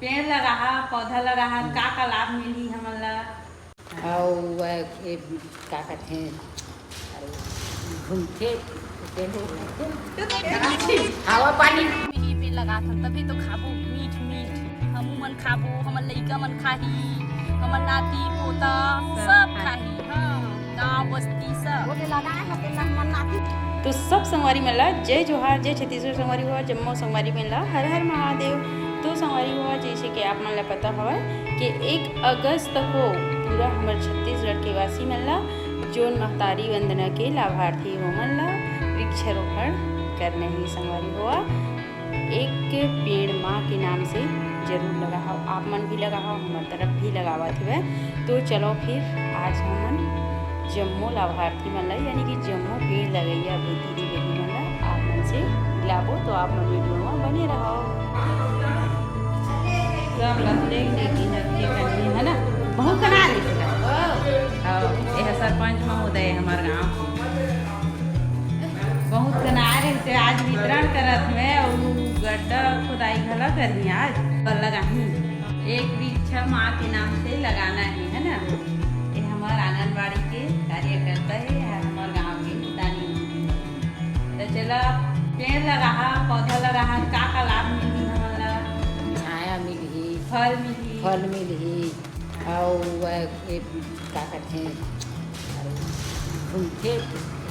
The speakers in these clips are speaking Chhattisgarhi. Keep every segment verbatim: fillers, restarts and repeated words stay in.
पेड़ लगाहा, पौधा लगाहा, का का लाभ मिलही हमन ला? अउ, अ, ए, का कथे, अरे, घूमथे, पेड़ घूमथे। हवा पानी। यही पेड़ लगाथन, तभी तो खाबो मीठ मीठ। हमू मन खाबो, हमर लइका मन खाही, हमर नाती पोता सब सब खाही। खाही। हाँ, गाँव बस्ती सब। ओदे लगाए हते ना हमर नाती। तो सब संगवारी मन ला जय जोहार, जय छत्तीसगढ़ संगवारी हो, जम्मो संगवारी मन ला हर हर महादेव। तो संगवारी हो, जैसे कि आप मन ला पता हवय कि एक अगस्त को पूरा हमर छत्तीसगढ़ के वासी मन ला, जोन महतारी वंदना के लाभार्थी हो मन ला वृक्षारोपण करना ही संगवारी हो। एक पेड़ माँ के नाम से जरूर लगाहव, आप मन भी लगाहव, हमर तरफ भी लगावत हवय। तो चलो फिर आज हमन जम्मो लाभार्थी मन ला, यानी कि जम्मो पेड़ लगइया बेटी दीदी बहिनी मन ला आप मन से मिलाबो, तो आप मन वीडियो में बने रहो। सब ला देख देख के करनी है ना, बहुत कना रही है। हाँ, यह सरपंच महोदय हमारे गाँव के। बहुत कनाए रहिसे, आज वितरण करत में अउ गड्ढा खोदाई घला करही आज। पर लगाही, एक वृक्ष माँ के नाम से लगाना है, है ना? ये हमार आंगनबाड़ी के कार्यकर्ता है, ये हमार गांव के दानी है। तो चला, पेड़ लगाहा, पौधा लगाहा, का का लाभ मिलही हमन ला? छाया मिलही, फल मिलही। फल मिलही। अउ, अ, ए, का कथे, अरे, घूमथे,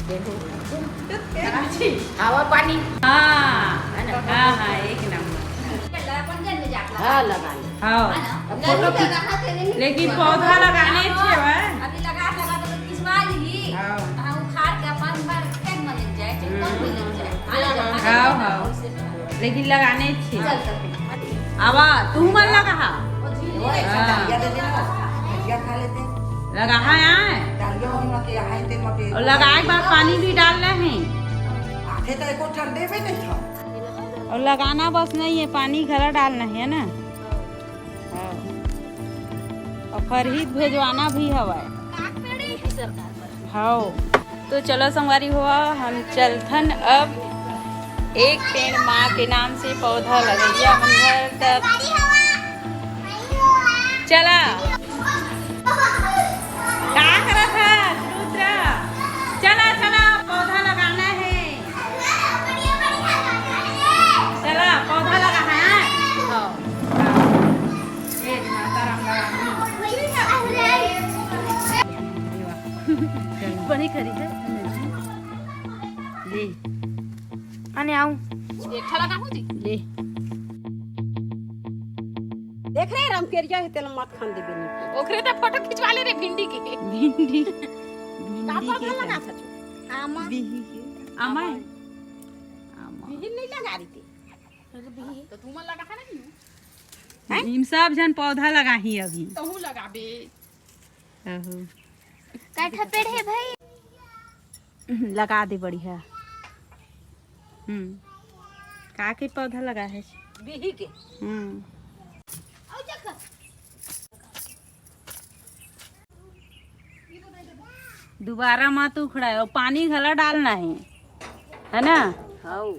पेड़ घूमथे। हवा पानी। हाँ, है ना? हाँ, हाँ, एक नंबर। हाँ, लगा ले। हाँ। अब फोटो खींच। लेकिन पौधा लगाने छे भाई। अभी लगा, लगा तो खिंचवा ली। हाँ। हाँ, उखाड़ के अपन भर खेत में ले जाए, चाहे कौन में ले जाए। हाँ, हाँ। लेकिन लगाने छे। चल, चल। आवा, तू मन लगाहा। हाँ। लगा है, आए। और लगाए के बाद पानी भी डाल रहे हैं। आथे तो एको ठंडे में नहीं था। और लगाना बस नहीं है, पानी घला डालना है ना। हाँ। और फरहीत भेजवाना भी हवाए। हाँ। तो चलो संगवारी हो, हम चलथन अब एक पेड़ माँ के नाम से पौधा लगइया हम घर तक। चला। का करत हस, रुद्र? चला, चला, पौधा लगाना है। चला, पौधा लगा है। हाँ। ए, माता राम लगा। बने करी है। ले। आने आऊ। देखा लगा हूँ जी। ले। देख रे राम, केरिया है, तेल मत खान देबे नहीं। ओकरे तो फोटो खिंचवा ले रे भिंडी के। भिंडी। का भिंडी पौधा के लगा का? था तू? आमा। बिही के। आमा है? आमा। बिही नहीं लगा रही थी। तो तू मन लगा है ना? हैं? इन सब झन पौधा लगाही अभी। तहू लगाबे। ओहो। का ठा पेड़ है भाई? लगा दे बढ़िया। हम्म। का के पौधा लगा है? बिही के। हम्म। दोबारा मत उखड़ा है, और पानी घला डालना है, है ना? हाँ।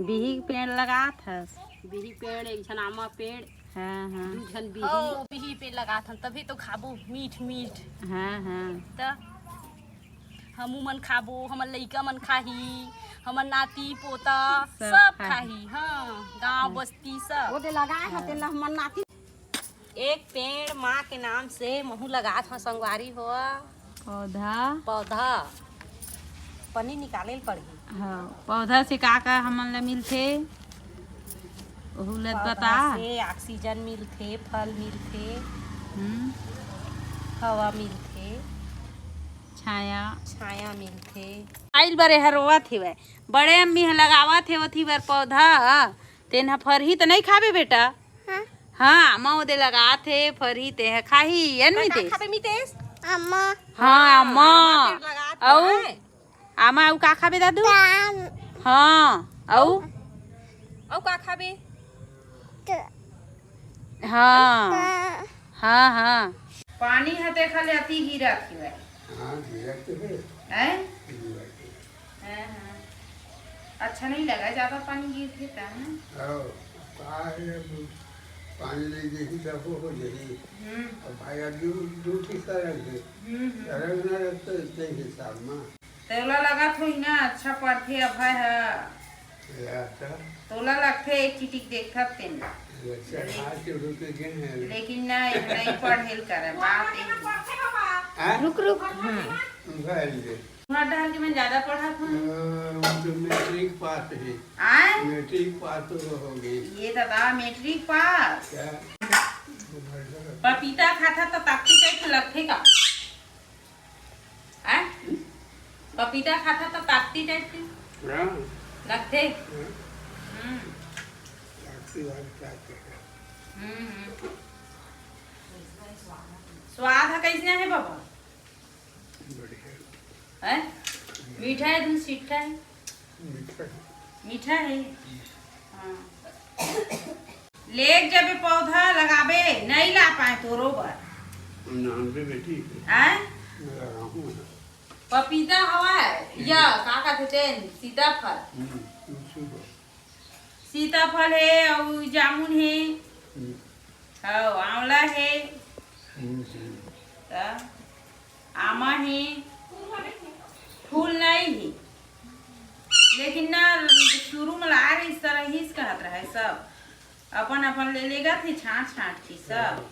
बिही के पेड़ लगात हस। बिही पेड़, एक झन आमा पेड़, हाँ, हाँ। दू झन बिही। हाँ, बिही पेड़ लगात हन, तभी तो खाबो मीठ मीठ। हाँ, हाँ। त हमू मन खाबो, हमर लइका मन खाही, हमर नाती पोता सब सब खाही। खाही। हाँ, गांव हाँ। बस्ती सब। वो दे लगाए हते ला हमर नाती। एक पेड़ माँ के नाम से महू लगात हव संगवारी हो। पौधा। पौधा। पन्नी निकाले ल पड़ही। हाँ, पौधा से का का हमन ला मिलथे? ओहू ला पौधा बता। से ऑक्सीजन मिलथे, फल मिलथे, हम्म। हवा मिलथे। छाया। छाया मिलथे। आइल बरे हर रोवत हेवय। बड़े अम्मी ह लगावत हे ओथी बर पौधा। तेन ह फरही त नइ खाबे बेटा? हाँ। हाँ, आमा ओदे लगात हे, फरही ते ह खाही, एन का मितेश? खाबे मितेश? आमा। हाँ, आमा। आमा पेड़ लगात अउ? हे। आमा अउ का खाबे दादू? आम। हाँ, अउ? अउ का खाबे? त- हाँ। हाँ। हाँ, हाँ। पानी ह देखा ले अति गिरत हे। हाँ, गिरत हे। हैं? गिरत हे। हाँ, हाँ। अच्छा नहीं लगा, ज्यादा पानी गिरथे त, हैं? हाँ, का है अब? पानी ले जही तब हो जही। हम्म। अब भाई, अब दू, दू ठिस्सा रख दे। हम्म, हम्म। रख ना रख तो इतने हिसाब में। तोला लगत होही ना, अच्छा पढ़थे अभय ह। या तो। तोला लगथे एक चिटिक देखत तेन। अच्छा, ले- हाथ से रुक के गिन है। लेकिन नहीं, नहीं पढ़ेल करे, बात एक। हाँ? रुक, रुक। हाँ। भाई ये। तुम्हारा डहर के मन ज्यादा पढ़त हूँ। अ, वो तो मैट्रिक पास है। आय? मैट्रिक पास तो हो गई। ये दादा, मैट्रिक पास? क्या? पपीता खाता तो ताकती टाइप के लगथे का? आय? पपीता खाता तो ताकती टाइप के हाँ। लगथे? हाँ। हम्म। ताकती वाली क्या कहते हैं? हम्म, हम्म। स्वाद ह कैसने हे बाबा? बढ़िया। हैं? मीठा हे धुन सीठा हे? मीठा हे। मीठा हे? हाँ। लेग जबे पौधा लगाबे, नहीं ला पाए तोरो बर। नाम से बेटी। हैं? लगाहूँ ना। पपीता हवय, या का कथे तेन, सीताफल। हम्म, उसी को। सीताफल हे, अउ जामुन हे, हम्म। अउ आंवला हे, हम्म, हम्म। त आमा हे, फूल नहीं हे, लेकिन ना शुरू में लाए रहिस त रहिस कहत रहे सब, अपन अपन ले लेगत हे छांट छांट के सब।